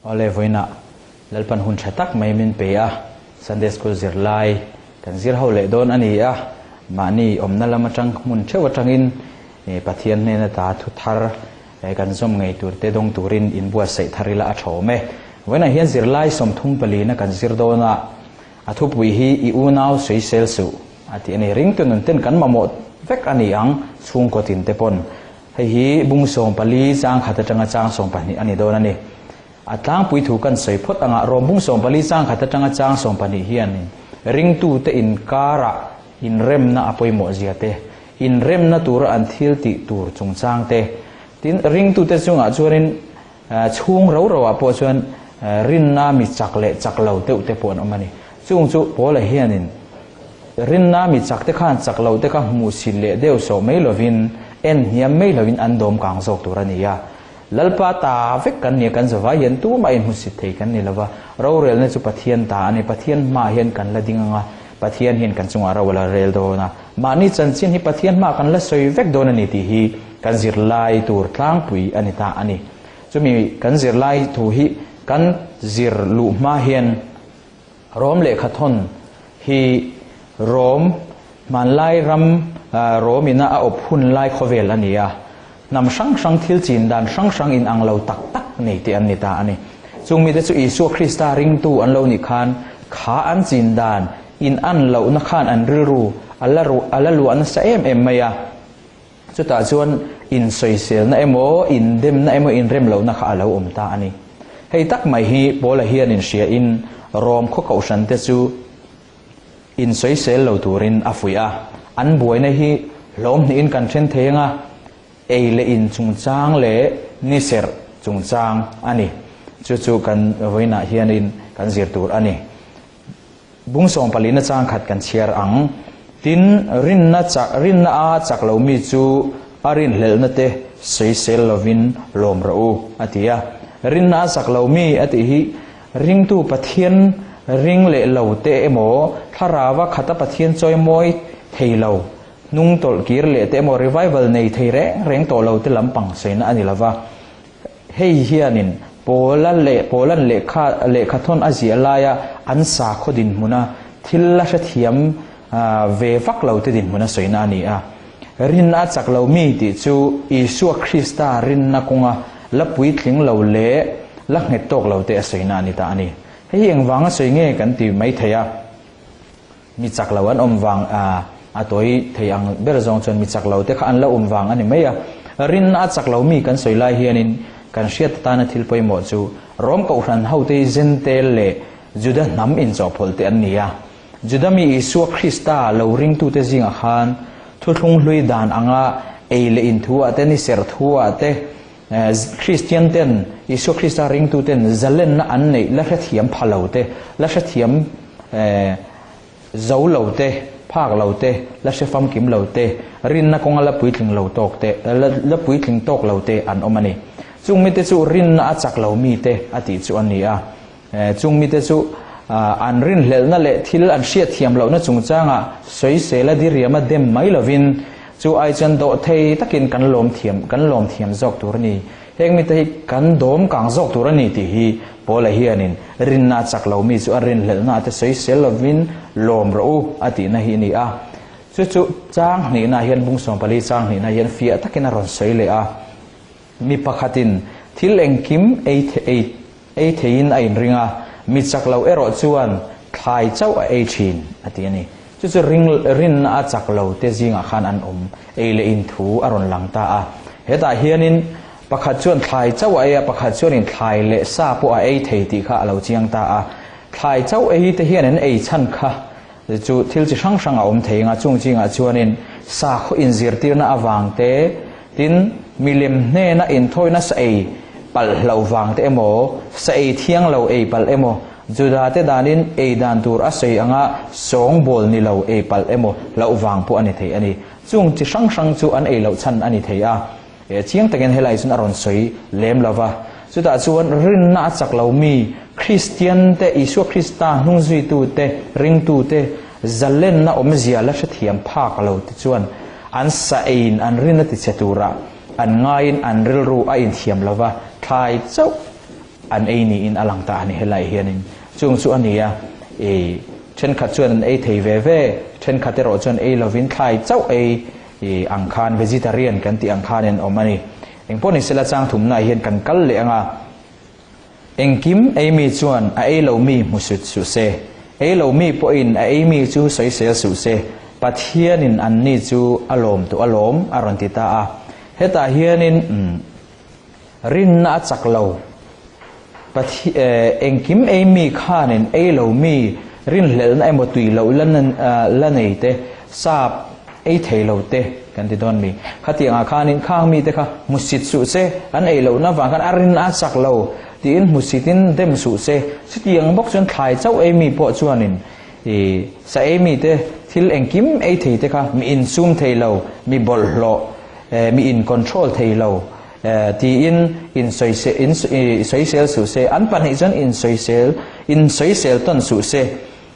Awle vawiinah Lalpan hun tha tak mai min pe a, Sunday School zirlai kan zir ho leh dawn a ni a, mahni awmna lam atang hmun theuh atangin Pathian hnena ta thu thar kan zawm ngei tur te dawng turin inbuatsaih thar ila a tha awm e. Vawiinah hian zirlai 34 na kan zir dawn a, a thupui hi I unau sawisel suh a tih a ni. Ringtu nun ten kan mamawh vek a ni ang chhungkaw tin te pawn. Hei hi bung 14 chang khat atanga chang 12 a ni dawn a ni. A tlangpui thu kan sawi phawt anga Rom bung 14 chang khat atanga chang 12 hian ringtute inkarah inremna a pawimawh zia te, inremna tura an thil tih tur chungchang te, tin ringtute chungah chuanin chhung ro roah pawh chuan rinna mi chak leh chak lo deuh te pawh an awm a ni. Chung chu Paula hianin Rinna mi chak te khan chak lo te kha hmuhsit leh deuh sawh mai lovin, en hniam mai lovin an dawm kang zawk tur a ni a. Lalpa ta vek kan ni a, kan zavai hian tumah in hmusit thei kan ni lova, rorelna chu Pathian ta a ni, Pathian hmaah hian kan la ding ang a, Pathian hian kan chungah ro a la rel dawn a, mahni chanchin hi Pathian hmaah kan la sawi vek dawn a ni tih hi kan zirlai tur tlangpui a ni ta a ni. Chumi kan zirlai thu hi kan zir luh hma hian, Rom lehkhathawn hi Rom hmanlai ram Rom ina a awp hun lai khawvel a ni a, hnam hrang hrang thil chin dan hrang hrang in ang lo tak tak nei te an ni ta a ni. Chung mite chu Isua Krista ringtu an lo nih khan kha an chin dan in an lohna khan an rilru a la a la luah nasa em em mai a. Chutah chuan insawiselna emaw, indemna emaw, inremlohna kha a lo awm ta a ni. Hei tak mai hi Paula hian inhriain Rom khaw kohhrante chu insawisel lo turin a fuih a. An buaina hi hlawm hnihin kan then thei anga, ei leh in chungchang leh ni serh chungchang a ni. Chu chu kan vawiinah hianin kan zir tur a ni. Bung 14 na chang khat kan chhiar ang. Tin, rinna chak, rinna a chak lo mi chu a rinhlelhna te sawisel lovin lawm rawh u, a ti a. Rinna a chak lo mi a tih hi ringtu Pathian ring leh lo te emaw, thlarava khata Pathian chawimawi thei lo, hnung tawlh kir leh te emaw, revival nei thei reng reng tawh lo te lampang sawina a ni lova. Hei hianin Paula leh Paula'n lehkha lehkhathawn a ziah laia an sakhaw dinhmuna thil la hrethiam ve vak lo te dinhmun a sawina a ni a. Rinna a chak lo mi tih chu Isua Krista rinna kawnga la puitling lo leh la nghet tawk lo te a sawina a ni ta a ni. Hei hi engvanga sawi nge kan ti mai thei a. Mi chak lo an awm vang a, a tawi thei ang ber zawng chuan mi chak lo te kha an la awm vang a ni mai a. Rinna a chak lo mi kan sawi lai hianin kan hriat atana thil pawimawh chu Rom Kohhran hote hi Zentel leh Juda hnam inchawhpawlh te an ni a. Juda mi Isua Krista lo ringtute zingah khan thuthlung hlui dan anga ei leh in thu ah te, ni serh thu ah te, Kristian ten, Isua Krista ringtu ten zalenna an neih la hrethiam pha lo te, la hrethiam zo lo te, phak lo te, la hre famkim lo te, rinna kawnga la puitling lo tawk te, la puitling tawk lo te an awm a ni. Chung mite chu rinna a chak lo mite a tih chu a ni a. Chung mite chu an rinhlelhna leh thil an hriatthiam lohna chungchangah sawisela diriama dem mai lovin, chu ai chuan dawh thei takin kan lawm thiam kan lawm thiam zawk tur a ni. Heng mite hi kan dawm kang zawk tur a ni tih hi Paula hianin rinna a chak lo mi chu a rinhlelhna ate sawisel lovin lawm rawh u a tihna hi a ni a. Chu chu chang hnihna hian bung 14 chang hnihna hian fiah takin a rawn sawi leh a. Mi pakhatin thil engkim ei ei ei theiin a inring a, mi chak lo erawh chuan thlai chauh a ei thin, a ti a ni. Chu chu ring rinna a chak lo te zingah khan an awm, ei leh in thu a rawn lang ta a. Hetah hianin pakhat chuan thlai chauh a ei a, pakhat chuanin thlai leh sa pawh a ei thei tih kha a lo chiang ta a. Thlai chauh ei te hian an ei chhan kha chu thil chi hrang hrang a awm thei anga, chung chingah chuanin sakhaw inzirtirna avang te, Tin, milem hnena inthawina sa ei palh hlauh vang te emaw, sa ei thiang lo ei palh emaw, Judate danin ei dan tur a sawi anga sawngbawl ni lo ei palh emaw hlauh vang pawh a ni thei a ni. Chung chi hrang hrang chu an ei loh chhan a ni thei a. Chiang takin helai chuan a rawn sawi lem lo va. Chutah chuan rinna a chak lo mi, Kristiante, Isua Krista hnungzuitute, ringtute zalenna awmzia la hrethiam phak lo te chuan An sa eiin an rin a tichhe turah an ngaiin an rilru a inthiam lo va, thlai chauh an ei niin a lang ta a ni helai hianin. Chung chu a ni a, ih thenkhat chuan an ei thei ve ve, thenkhat erawh chuan ei lovin thlai chauh ei ih ang khan vegetarian kan tih ang khan an awm a ni. Engpawh ni sela chang thumnaah hian kan kal leh ang a. Engkim ei mi chuan a ei lo mi hmu sut suh se, ei lo mi pawhin a ei mi chu sawisel suh se, Pathianin anni chu a lawm tawh alawm, a rawn ti ta a. Hetah hianin rinna a chak lo. Pathi engkim ei mi khanin ei lo mi rinhlelhna emaw tui loh la la nei te, sap ei thei lo te kan ti dawn mi. Khatiangah khanin khang mite kha hmusit suh se, an ei lohna vang khan a rin a chak lo tiin hmusitin dem suh se. Chutiang bawk chuan thlai chauh ei mi pawh chuanin i sa ei mite thil engkim ei thei te kha mi insum thei lo, mi bawlhhlawh, mi in control thei lo tiin in sawisel in sawisel suh se, an pahnih chuan in sawisel in sawisel tawn suh se.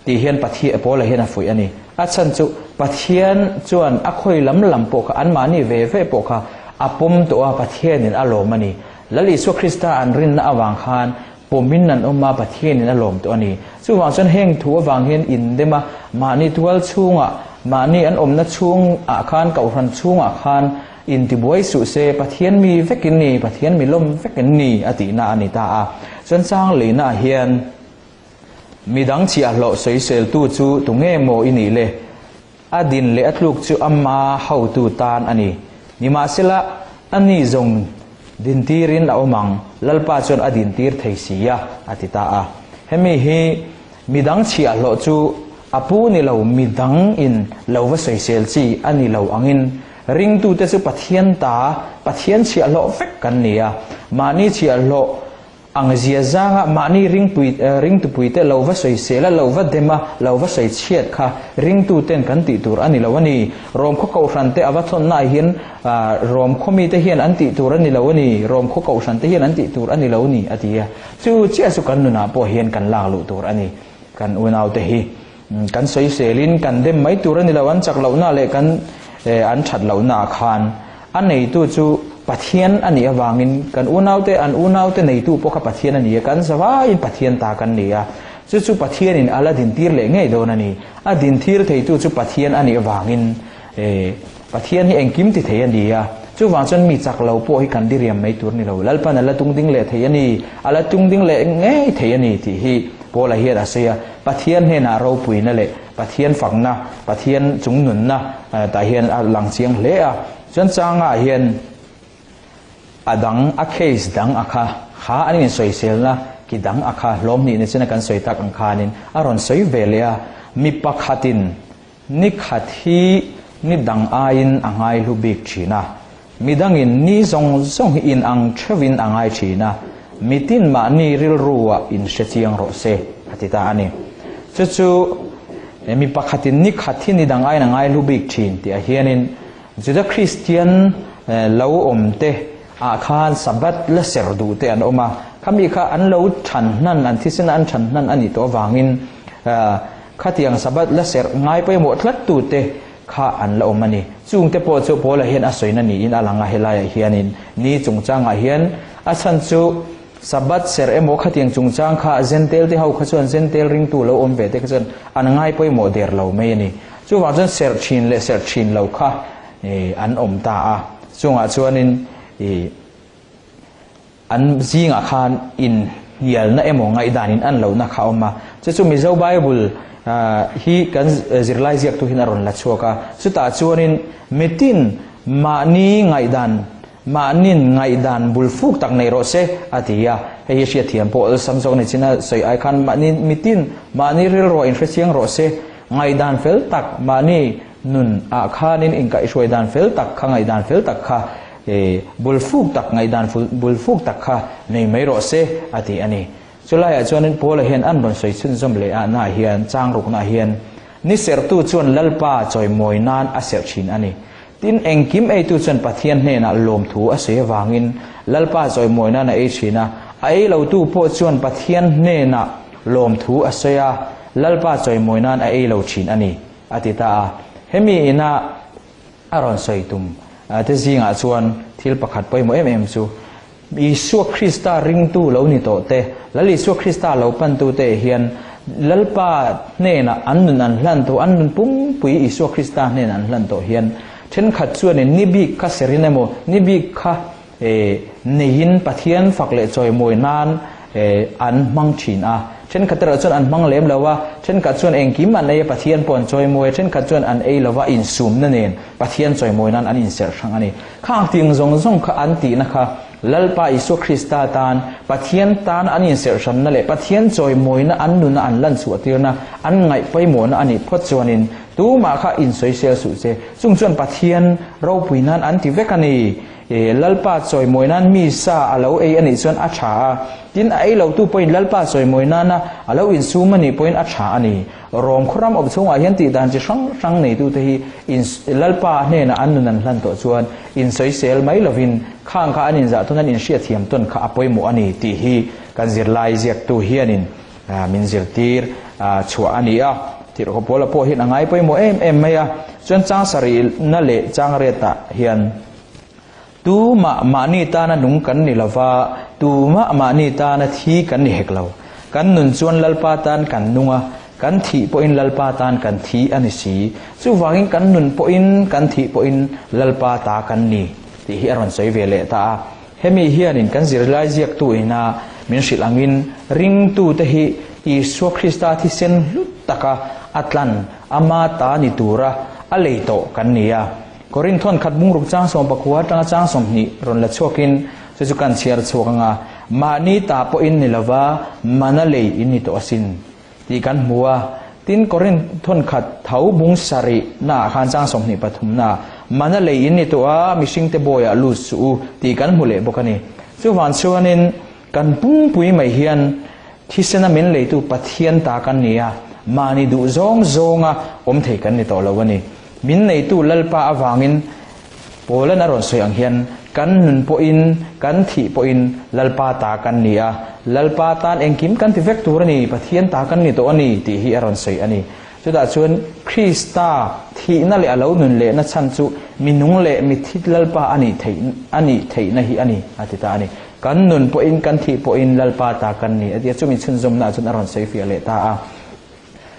Tih hian Pathian Paula hian a fuih a ni. A chhan chu Pathian chuan a khawi lam lam pawh kha anmahni ve ve pawh kha a pawm tawh a, Pathianin a lawm a ni. Lal Isua Krista an rinna avang khan pawmin an awm a, Pathianin a lawm tawh a ni. Chuvang chuan heng thu avang hian indem a, mahni tual chhungah, mahni an awmna chhungah khan, kohhran chhungah khan intibuai suh se, Pathian mi vek in ni, Pathian mi lawm vek in ni a tihna a ni ta a. Chuan chang leinaah hian. Midang chhiahhlawh sawiseltu chu tunge maw i nih le? A din leh a tluk chu ama hotu tan a ni. Nimahsela, a ni zawng dintirin a awm ang, Lalpa chuan a dintir thei si a, a ti ta a. Hemi hi midang chhiahhlawh chu a pu ni lo, midang in lo va sawisel chi a ni lo angin, ringtute chu Pathian ta, Pathian chhiahhlawh vek kan ni a, mahni chhiahhlawh Ang zia zanga mahni ringpui ringtupuite lo va sawisel a, lo va dem a, lo va sawi chhiat kha ringtuten kan tih tur a ni lo a ni. Rom khaw kohhrante a va thawnnaah hian Rom khaw mite hian an tih tur a ni lo a ni, Rom khaw kohhrante hian an tih tur a ni lo ni a ti a. Chu chiah chu kan nunah pawh hian kan lak luh tur a ni. Kan unaute hi kan sawiselin kan dem mai tur a ni lo, an chak lohna leh kan an that lohnaah khan A neitu chu Pathian a nih avangin kan unaute, an unaute neitu pawh kha Pathian a ni a, kan zavaiin Pathian ta kan ni a. Chu chu Pathianin a la dintir leh ngei dawn a ni. A dintir theitu chu Pathian a nih avangin Pathian hi engkim ti thei a ni a. Chuvang chuan mi chak lo pawh hi kan diriam mai tur a ni lo. Lalpan a la tungding leh thei a ni, a la tungding leh ngei thei a ni tih hi Paula hian a sawi a. Pathian hnenah ropuina leh Pathian fakna, Pathian chungnunna tah hian a lang chiang hle a. Chuan changah hian a dang, a case dang a kha, kha an insawiselna ki dang a kha hlawm hnih ni china kan sawi tak ang khanin a rawn sawi ve leh a. Mi pakhatin ni khat hi ni dang aiin a ngai hlu bik thin a. Mi dangin ni zawng zawng hi inang theuhin a ngai thin a, mitin mahni rilruah inhre chiang rawh se, a ti ta a ni. Chu chu mi pakhatin ni khat hi ni dang aiin a ngai hlu bik thin tih ah hianin Juda Kristian lo awmte ah khan Sabbath la ser duh te an awm a, khami kha an lo than hnan, an thisena an than hnan a nih tawh avangin khatiang Sabbath la ser ngai pawimawh tlat tute kha an la awm a ni. Chungte pawh chu Paula hian a sawina niin a lang a, helaiah hianin ni chungchangah hian a chhan chu Sabbath serh emaw khatiang chungchang kha Zentel te ho kha chuan Zentel ringtu lo awm ve te kha chuan an ngai pawimawh der lo mai a ni. Chuvang chuan serh thin leh serh thin lo kha an awm ta a. Chungah chuanin ih An zingah khan inhnialna emaw ngaihdanin an lohna kha a awm a. Chu chu Mizo Bible hi kan zirlai ziaktu hian a rawn la chhuak a. Chutah chuanin mitin mahni ngaihdan, mahnin ngaihdan bul fuk tak nei rawh se a ti a. Hei hi hriatthiam pawh awlsam zawk ni chin a sawi ai khan mahni mitin mahni rilruah inhrechiang rawh se, ngaihdan fel tak mahni nun ah khanin inkaihhruai dan fel tak kha ngaihdan fel tak kha E, bul fuk tak ngaihdan bul fuk tak kha nei mai rawh se, a ti a ni. Chulaiah chuanin Paula hian an rawn sawi chhunzawm leh a naah hian, chang ruknaah hian, Ni serhtu chuan Lalpa chawimawi nan a serh thin a ni. Tin, engkim eitu chuan Pathian hnenah lawmthu a sawi avangin Lalpa chawimawi nan a ei thin a, a ei lotu pawh chuan Pathian hnenah lawmthu a sawi a, Lalpa chawimawi nan a ei lo thin a ni, a ti ta a. Hemi ina. A rawn sawi tum te zingah chuan thil pakhat pawimawh em em chu Isua Krista ringtu lo ni tawh te, Lal Isua Krista lo pantu te hian Lalpa hnenah an nun an hlan tawh, an nun pumpui Isua Krista hnenah an hlan tawh hian thenkhat chuanin ni bik kha serin emaw, ni bik kha neiin Pathian fak leh chawimawi nan an hmang thin a. Thenkhat erawh chuan an hmang lem lo a, thenkhat chuan engkim an ei a, Pathian pawh an chawimawi a, thenkhat chuan an ei lova insumna nen Pathian chawimawi nan an inserh hrang a ni. Khang ting zawng zawng kha an tihna kha Lalpa Isua Krista tan, Pathian tan an inserh hranna leh Pathian chawimawina an nuna an lan chhuahtirna, an ngaih pawimawhna a nih phawt chuanin tumah kha insawisel suh che. Chung chuan Pathian ropui nan an ti vek a ni. Lalpa chawimawi nan mi sa a lo ei a nih chuan a tha a, tin a ei lotu pawhin Lalpa chawimawi nana a lo insum a nih pawhin a tha a ni. Rom khawram awp chhungah hian tih dan chi hrang hrang neitute hi in Lalpa hnenah an nun an hlan tawh chuan insawisel mai lovin khang kha an inzah tawn an inhriatthiam tawn kha a pawimawh a ni tih hi kan zirlai ziaktu hianin min zirtir chhuah a ni a. Tirhkoh Paula pawh hian a ngai pawimawh em em mai a. Chuan chang sarihna leh chang riatah hian Tumah mahni tana nung kan ni lova, tumah mahni tana thi kan ni hek lo. Kan nun chuan Lalpa tan kan nung a, kan thih pawhin Lalpa tan kan thi a ni si. Chuvangin kan nun pawhin kan thih pawhin Lalpa ta kan ni tih hi a rawn sawi ve leh ta a. Hemi hianin kan zirlai ziaktu ina min hrilh angin ringtute hi Isua Krista thisen hlut taka a tlan ama ta ni tura a lei tawh kan ni a. Korinth thawn khat bungruk chang 14 atanga chang 20 rawn la chhuakin chu chu kan chhiar chhuak anga, mahni ta pawh in ni lova mana lei in ni tawh asin tih kan hmu a. Tin, Korinth thawn khat tho bung sarih naah khan chang 23 naah mana lei in ni tawh a, mihringte bawiah lut suh u tih kan hmu leh bawk a ni. Chuvang chuanin kan pungpui mai hian thisena min leitu Pathian ta kan ni a, mahni duh zawng zawnga awm thei kan ni tawh lo a ni. Min neitu Lalpa avangin Paulan a rawn sawi ang hian kan nun pawhin kan thih pawhin Lalpa ta kan ni a, Lalpa tan engkim kan ti vek tur a ni, Pathian ta kan ni tawh a ni tih hi a rawn sawi a ni. Chutah chuan Krista thihna leh a lo nun lehna chhan chu mi nung leh mi thi Lalpa a nih theih a nih theihna hi a ni a ti ta a ni. Kan nun pawhin kan thih pawhin Lalpa ta kan ni a ti a, chumi chhunzawmnaah chuan a rawn sawi fiah leh ta a.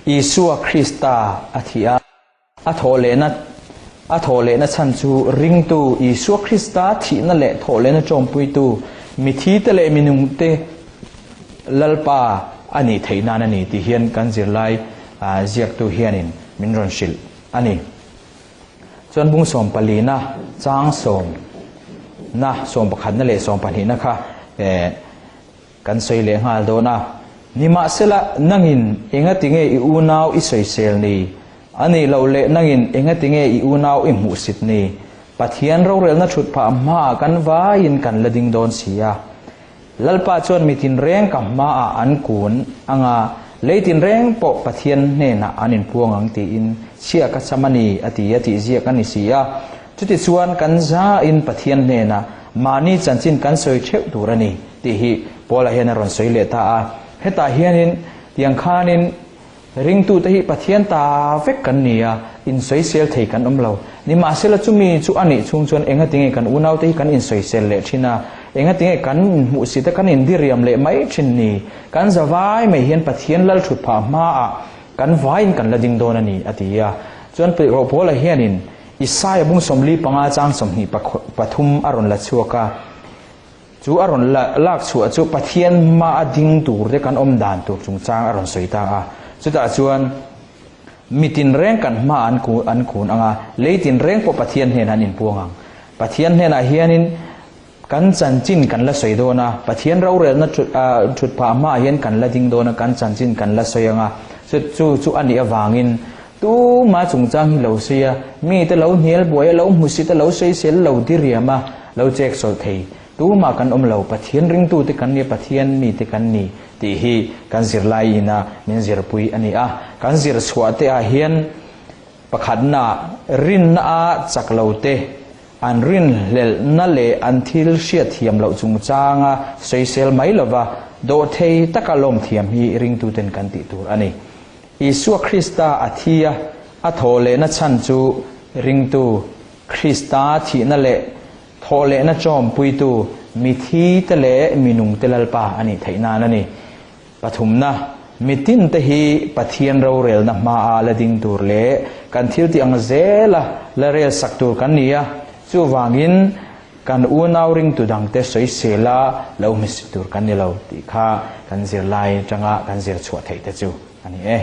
Isua Krista a thih a. A thawhlehna A thawhlehna chhan chu ringtu Isua Krista thihna leh thawhlehna tawmpuitu mithite leh minungte Lalpa a nih theih nan a ni tih hian kan zirlai ziaktu hianin min rawn hrilh a ni. Chuan bung sawmpalina chang sawmna sawmpakhatna leh sawmpahnihna kha Kan sawi leh nghal dawn a. Nimahsela, nangin engatinge i unau i sawisel ni? A nih loh leh nangin engatinge i unau i hmuhsit ni? Pathian rorelna thut phah hmaah kan vaiin kan la ding dawn si a. Lalpa chuan mi tinreng ka hmaah an kun anga lei tinreng pawh Pathian hnenah an inpuang ang tiin chhia ka cham a ni, a ti a tih ziak a ni si a. Chutichuan kan zain Pathian hnenah mahni chanchin kan sawi theuh tur a ni. Tih hi Paula hian a rawn sawi leh ta a. Hetah hianin tiang khanin ringtute hi Pathian ta vek kan ni a, insawisel thei kan awm lo. Nimahsela chumi chu a nih chhung chuan engatinge kan unaute hi kan insawisel leh thin a, engatinge kan inhmuhsit a kan indiriam leh mai thin ni? Kan zavai mai hian Pathian lal thut phah hmaah kan vaiin kan la ding dawn a ni, a ti a. Chuan Paula hianin Isaia bung 45 chang 23 a rawn la chhuak a. Chu a rawn lak chhuah chu Pathian hma a ding tur te kan awm dan tur chungchang a rawn sawi ta a. Chutah chuan mi tinreng kan hma an an kun ang a, lei tinreng pawh Pathian hnenah an inpuang ang. Pathian hnenah hianin kan chanchin kan la sawi dawn a, Pathian rorelna thut phah hmaah hian kan la ding dawn a, kan chanchin kan la sawi ang a. Chu chu chu a nih avangin tuma chungchang hi lo sawi a, mite lo hnial buai a, lo hmusit a, lo sawisel lo diriam a, Lo chek sawlh thei tumah kan awm lo, Pathian ringtute kan ni a, Pathian mite kan ni tih hi kan zirlai ina min zirpui a ni a. Kan zir chhuah te ah hian pakhatna rinna a chak lo te, an rinhlelhna leh an thil hriatthiam loh chungchanga sawisel mai lova dawhthei taka lawmthiam hi ringtuten kan tih tur a ni. Isua Krista a thi a, a thawhlehna chhan chu ringtu Krista thihna leh thawhlehna chawmpuitu Mithi te leh minung te Lalpa a nih theih nan a ni. Pathumna, mitin te hi Pathian rorelna hmaa la ding tur leh kan thil tih ang zela la rel sak tur kan ni a, chuvangin kan unau ringtu dangte sawisela lo hmisi tur kan ni lo tih kha kan zirlai atanga kan zir chhuah theih te chu a ni e.